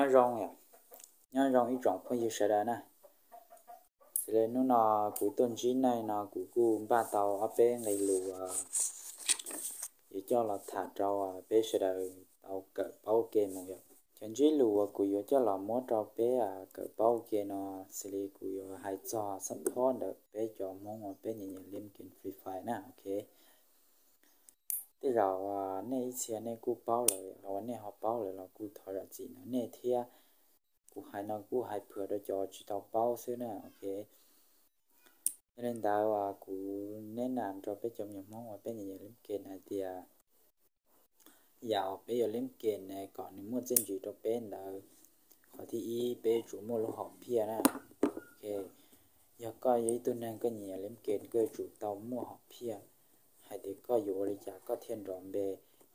Nyob zoo, nyob zoo ib tsoom phooj ywg sawv daws na. Xws li hnub no kuv tuaj ntsib nej no kuv kuj npaj tau ob peb nqe lus yuav coj los tham rau peb sawv daws tau kawm paub ua ke mus yom. Cov ntsib lus uas kuv yuav coj los muab rau peb kawm paub ua ke no, xws li kuv yuav hais txog xab phob ntawm peb cov Hmoob uas peb nyiam nyiam li game Free Fire na, ok. Tej zaum nej ib txhia nej kuj paub lawm, los uas nej ho paub lawm los kuj thov zam txim ntawm nej thiab. Kuv hais no kuj hais phwm rau cov tsis tau paub xwb na, ok. Yog li ntawd kuv neb nas rau peb cov me nyuam Hmoob uas peb nyiam nyiam li game hais tias yam uas peb yuav li game ne kom nws muaj txiaj ntsig rau peb ntawd, qhov thib ib peb yuav tsum muaj lub hom phiaj na. Ok, yog koj yog ib tug neeg koj nyiam li game koj yuav tsum tau muaj hom phiaj hais tias koj yuav ua li cas koj thiaj nrov npe,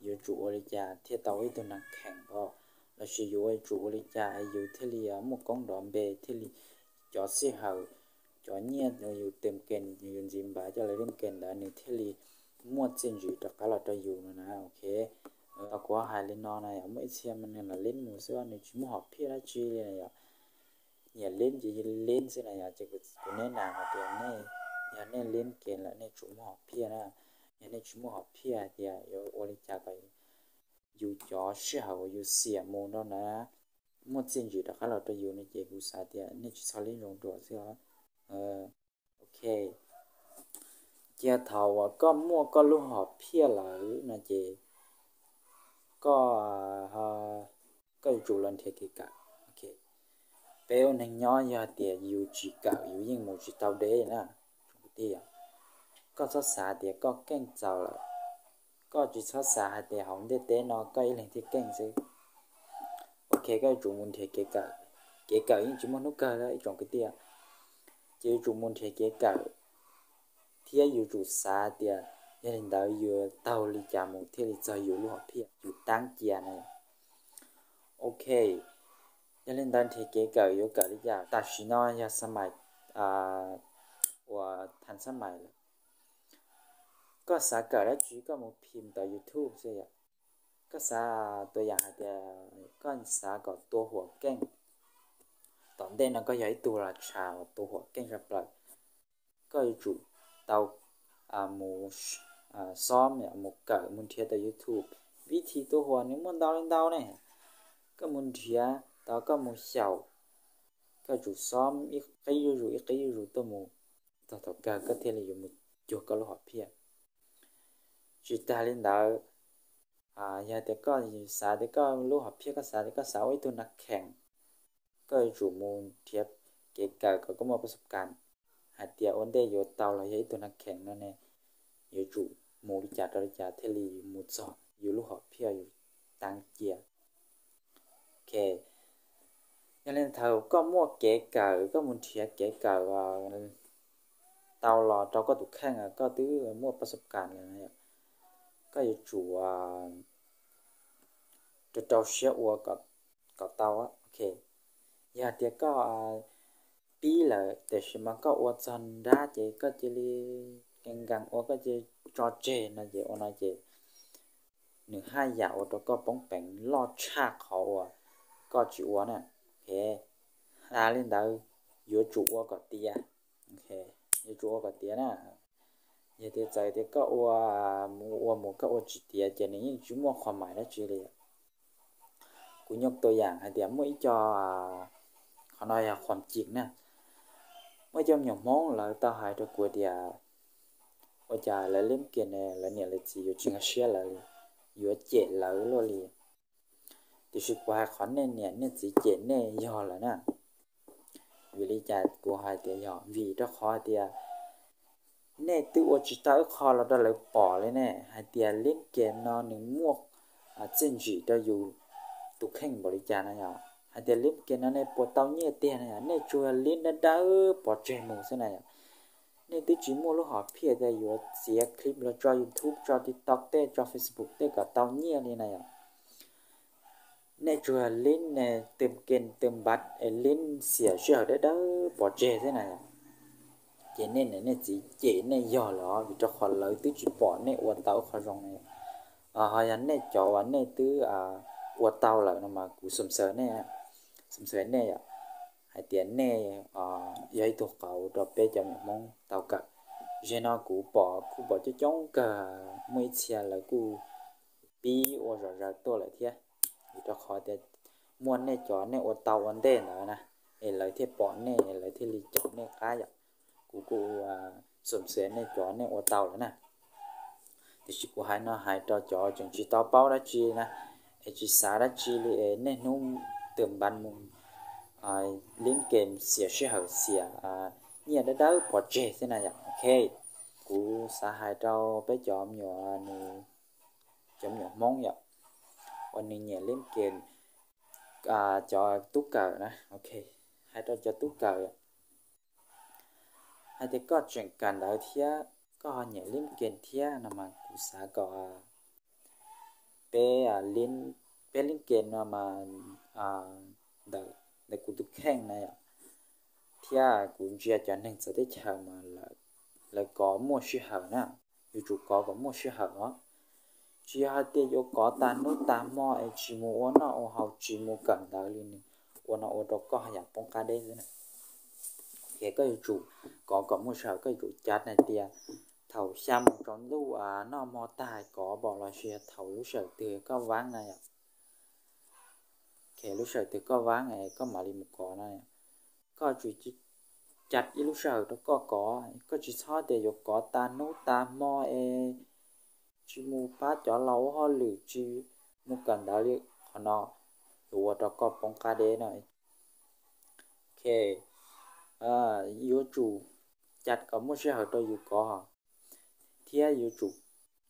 yuav tsum ua li cas thiaj tau ib tug neeg kheem os, lossis yuav tsum ua li cas yus thiaj li muaj koob nrov npe, thiaj li cov sij hawm, cov nyiaj yus tus game yus ntxiv npav coj los li game ntawd nws thiaj li muaj txiaj ntsig rov qab los rau yus no na, ok. Tau kuv hais li no na yom, muaj ib txhia mas nws lam li mus xwb nws tsis muaj hom phiaj dab tsi li na yom. Nyiam li ces li xwb na yom, ces kuv neb nas hais tias nej, yog nej li game lawm nej tsum muaj hom phiaj na. Yog nej tsis muaj hom phiaj hais tias yuav ua li cas kom yus cov sij hawm uas yus xiam mus no na muaj txiaj ntsig rov qab los rau yus no ces kuv xav tias nej tsis txhob li zoo dua xwb os. Ok, cia thaum uas koj muaj koj lub hom phiaj lawm no ces koj, koj yuav tsum los nrhiav kev kawm. Ok, peb ua neeg nyob yog tias yus tsis kawm yus yeej mus tsis tau deb na. Kwv tij, koj txhob xav tias koj keej txaus lawm, koj tsis txhob xav hais tias hauv ntiaj teb no koj ib leeg thiaj keej xwb. Ok, koj yuav tsum mus nrhiav kev kawm. Kev kawm yeej tsis muaj hnub kawg li ib tsoom kwv tij, ces yuav tsum mus nrhiav kev kawm thiab yuav tsum xav tias yog li ntawd yuav taug li cas mus thiaj li txog yus lub hom phiaj yus tab cia na. Ok, yog li ntawd nrhiav kev kawm yuav kawm li cas? Tam sim no yog xab mais uas than xab mais lawm. Koj xav kawm dab tsi koj mus phim ntawm YouTube xwb yom. Koj xav, tua yam hais tias koj xav kom tua huam keej, tom ntej no koj yog ib tug los tshaj tua huam keej tshaj plaws, koj yuav tsum tau mus xob, mus kawm, mus nrhiav tau YouTube. Vib thib tua huam nws muaj ntau li ntau ne. Koj mus nrhiav tau, koj mus xyaum, koj tsum xob ib qib zuj zus ib qib zuj zus tuaj mus, txog thaum kawg koj thiaj li yuav mus cuag koj lub hom phiaj. Tsis tas li ntawd, yog tias koj xav tias koj lub hom phiaj koj xav tias koj xav ua ib tug nab kheem, koj yuav tsum mus nrhiav kev kawm kom koj muaj pab xab kas hais tias ua ntej yuav tau los yog ib tug nab kheem no ne, yuav tsum mus li cas rau li cas thiaj li mus txog yus lub hom phiaj yus tab cia. Ok, yog li thaum koj muaj kev kawm, koj mus nrhiav kev kawm tau los rau koj tus kheej, koj twb muaj pab xab kas lawm, koj yuav tsum rau rau siab ua kom tau. Ok, yog tias koj pib lawm tiam sis mas koj ua txog nrab ces koj cia li nkees nkees ua, koj cia li tso tseg no ces ua no ces nws haj yam ua rau koj poob peev loj tshaj qhov uas koj tsis ua na. Ok, tas li ntawd yuav tsum ua kom tiav. Ok, yuav tsum ua kom tiav na. Yog tias txawm tias koj ua mus ua mus koj ua tsis tiav ces nws yeej tsis muaj qhov mais dab tsi li. Kuv nyuaj tua yam hais tias muaj ib co, qhov no yog qhuam cim na, muaj ib co me nyuam Hmoob lawv tau hais rau kuv tias ua cas lawv li kiag ne lawv niam lawv txiv yuav tsis nkag siab lawv li, yuav cem lawv luaj li. Tiam sis kuv hais qhov nej niam nej txiv cem nej yog lawm na. Vim li cas kuv hais tias yog? Vim rau qhov tias nej twb ua tsis tau ib qho los rau lawv pom li ne, hais tias li kiag no nws muaj txiaj ntsig rau yus tus kheej npaum li cas na yom, hais tias li kiag no nej puas tau nyiaj tiag na yom, nej tsuas li dawb dawb pov tseg mus xwb na yom. Nej twb tsis muaj lub hom phiaj tias yuav txiav clip los tso YouTube, tso TikTok tej, tso Facebook tej kom tau nyiaj li na yom. Nej tsuas li ne, tw ke tw npav es li xiam sij hawm dawb dawb pov tseg xwb na yom. Ces nej niam nej txiv cem nej yog lawm, vim rau qhov lawv twb tsis pom nej ua tau qhov zoo na. Ho yog nej cov uas nej twb ua tau lawm no mas kuv xom xaws nej, xav nej yom, hais tias nej yog ib tug qauv rau peb cov me nyuam Hmoob tau kawm. Zaum no kuv pom kuj pom coob coob kawg, muaj ib txhia lawv kuj pib ua zom zaws tuaj lawm thiab, vim rau qhov tias muaj nej cov nej ua tau ua ntej ntawd na, es lawv thiaj pom nej, lawv thiaj li caum nej qab yom. Kuv kuj xav nej cov nej ua tau lawm na. Tiam sis kuv hais no hais rau cov tseem tsis tau paub dab tsi na, es tsis xav dab tsi li, es niaj hnub tws npas mus lib game xiam sij hawm xiam nyiaj dawb dawb pov tseg xwb na yom. Ok, kuv xav hais rau peb cov me nyuam, cov me nyuam Hmoob yom, uas nws nyiam lib game, cov tub kawm na, ok, hais rau cov tub kawm yom, hais tias koj tseem kawm ntawv thiab koj ho nyiam lib game thiab no mas kuv xav kom peb, peb lib game no mas ntawm, ntawm kuv tus kheej na yom, thiab kuv ntsia cov neeg txawv teb chaws mas lawv kov muaj sij hawm na, yuav tsum kov kom muaj sij hawm os. Tsis yog hais tias yuav kov tas hnub tas hmo es tsis mus ua noj ua haus tsis mus kawm ntawv li, nws ua no ua rau koj yam poob qab deb xwb na. Ces koj yuav tsum kov kom muaj sij hawm, koj yuav tsum cav hais tias thaum xya moo tsaus ntuj noj hmo tag kov pom los sis thaum lub sij hawm twg koj vaab na yom, lub sij hawm twg koj vaab es koj mam li mus kov na. Koj tsum cav ib lub sij hawm rau koj kov, koj tsis txhob tias yuav kov tas hnub tas hmo es tsis mus pab cov laus ua hauj lwm tsis mus kawm ntawv li, qhov no yuav ua rau koj poob qab deb no. Ok, yuav tsum cav kom muaj sij hawm rau yus kov, thiab yuav tsum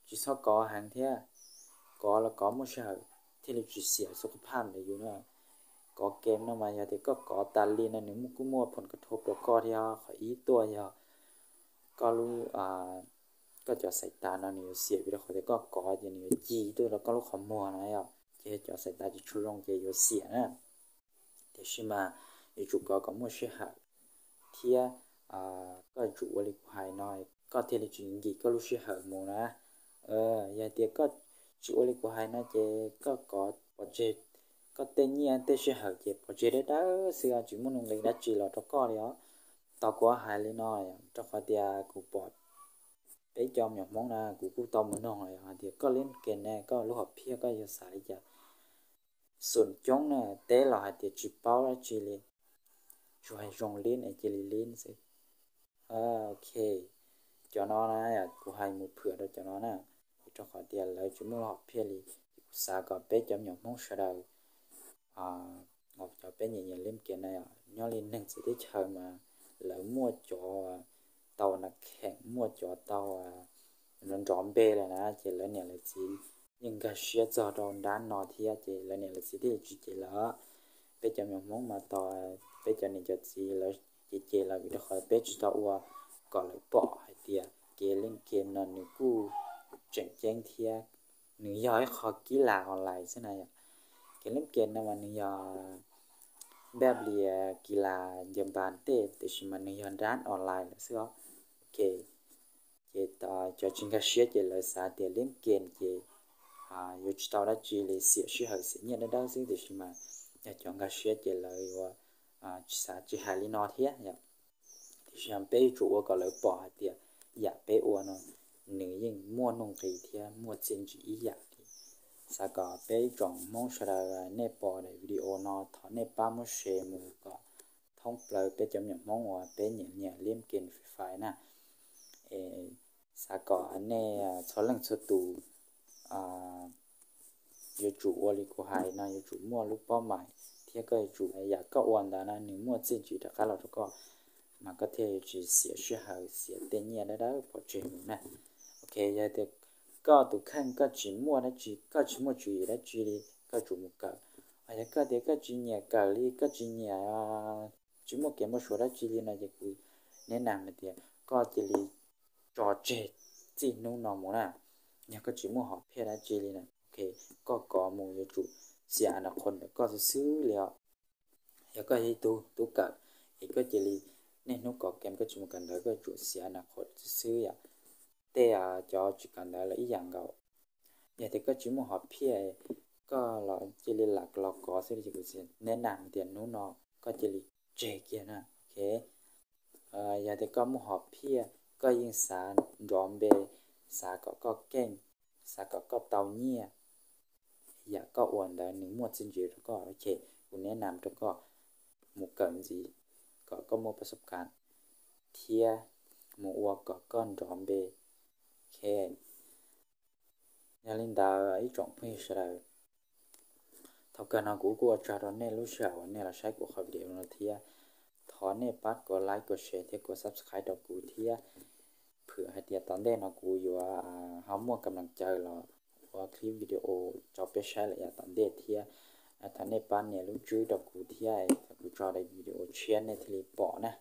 tsis txhob kov heev thiab, kov los kov muaj sij hawm thiaj li tsis xiam xub qhov phaj ntawm yus na. Kov game no mas yog tias koj kov tas li no nws muaj kuj muaj phoo kav thau rau koj thiab, qhov ib tuaj yog koj lub, koj cov xaim tas no nws yuav xiam vim rau qhov tias koj kov ces nws yuav ci tuaj rau koj lub qhov muag no yom, ces cov xaim tas tsis tshua zoo ces yuav xiam na. Tiam sis mas yuav tsum kov kom muaj sij hawm thiab koj yuav tsum ua li kuv hais no, koj thiaj li tsis nkim koj lub sij hawm mus na. Yog tias koj tsis ua li kuv hais no ces koj kov pov tseg, koj tej nyiaj tej sij hawm ces pov tseg dawb dawb xwb, tsis muaj nuj nqis dab tsi los rau koj li os. Tau kuv hais li no, rau qhov tias kuv pom peb cov me nyuam Hmoob na, kuv kuj tau mus noog lawm hais tias koj lib game ne koj lub hom phiaj koj yog xav li cas? Xoom coob na teb los hais tias tsis paub dab tsi li, tsuas hais zoo lib es cia li lib xwb. Ok, cov no na, kuv hais mus phwm rau cov no na, vim rau qhov tias lawv tsis muaj lub hom phiaj li. Kuv xav kom peb cov me nyuam Hmoob sawv daws, cov peb nyiam nyiam lib game na, nyob li neeg txawv teb chaws mas lawv muaj cov tau nas kheem, muaj cov tau nrov npe lawm na, ces lawv niam lawv txiv yeej nkag siab txog rau nrab no thiab ces lawv niam lawv txiv thiaj tsis cem lawv. Peb cov me nyuam Hmoob mas tos peb cov niam cov txiv lawv cem cem lawv vim rau qhov peb tsis tau ua kom lawv pom hais tias kev lib game no nws kuj tseem ceeb thiab, nws yog ib qho kib las online xwb na yom. Kev lib game no mas nws yog npaj li kis las ncaws npas tej, tiam sis mas nws yog nrab online lawm xwb os. Ok, ces cov tsis nkag siab ces lawv xav tias lib game ces yuav tsis tau dab tsi li, xiam sij hawm xiam nyiaj dawb dawb xwb, tiam sis mas yog cov nkag siab ces lawv yuav tsis xav tsis hais li no thiab yom. Tiam sis peb yuav tsum ua kom lawv pom hais tias yam peb ua no nws yeej muaj nuj nqis thiab muaj txiaj ntsig ib yam li. Xav kom peb ib tsoom Hmoob sawv daws nej pom daim video no thov nej pab muab share mus kom thoob plaws peb cov me nyuam Hmoob uas peb nyiam nyiam lib game Free Fire na. Xav kom nej txhua leej txhua tus yuav tsum ua li kuv hais no, yuav tsum muaj lub paub mais thiab koj yuav tsum yam koj ua ntawd na nws muaj txiaj ntsig rov qab los rau koj, mas koj thiaj yuav tsis xiam sij hawm xiam tej nyiaj dawb dawb pov tseg mus na. Ok, yog tias koj tus kheej koj tsis muaj dab tsi, koj tsis muaj tswv yim dab tsi li, koj tsum mus kawm. Yog koj tias koj tsis nyiam kawm li, koj tsis nyiam, tsis muaj kev npau suav dab tsi li no ces kuv neb nas hais tias koj cia li tso tseg txij hnub no mus na. Yog koj tsis muaj hom phiaj dab tsi li na, ok, koj kov mus yuav tsum xiam a na qhov ntawm koj xwb xwb li os. Yog koj yog ib tug tub kawm es koj cia li niaj hnub kov game koj tsis mus kawm ntawv koj yuav tsum xiam a na qhov xwb xwb yom. Tej cov tsis kawm ntawv los ib yam nkaus. Yog tias koj tsis muaj hom phiaj koj los cia li lam los kov xwb ces kuv xav neb nam tias hnub no koj cia li tseg kiag na, ok. Yog tias koj muaj hom phiaj, koj yeej xav nrov npe, xav kom koj keej, xav kom koj tau nyiaj, yam koj ua ntawd nws muaj txiaj ntsig rau koj, ces kuv neb nam rau koj mus kawm ntxiv kom koj muaj pas xub kas thiab mus ua kom koj nrov npe, ok. Yog li ntawd ib tsoom phooj ywg sawv daws, thaum kawg no kuv kuj ua tsaug rau nej lub sij hawm uas nej los saib kuv qhov video no thiab. Thov nej pab kuv like, kuv share thiab kuv subscribe rau kuv thiab. Phwm hais tias tom ntej no kuv yuav ho muaj kam lam caw los ua clip video tso peb saib lawm yav tom ntej thiab. Thov nej pab nias lub tswb rau kuv thiab, thaum kuv tso daim video tshiab nej thiaj li pom na.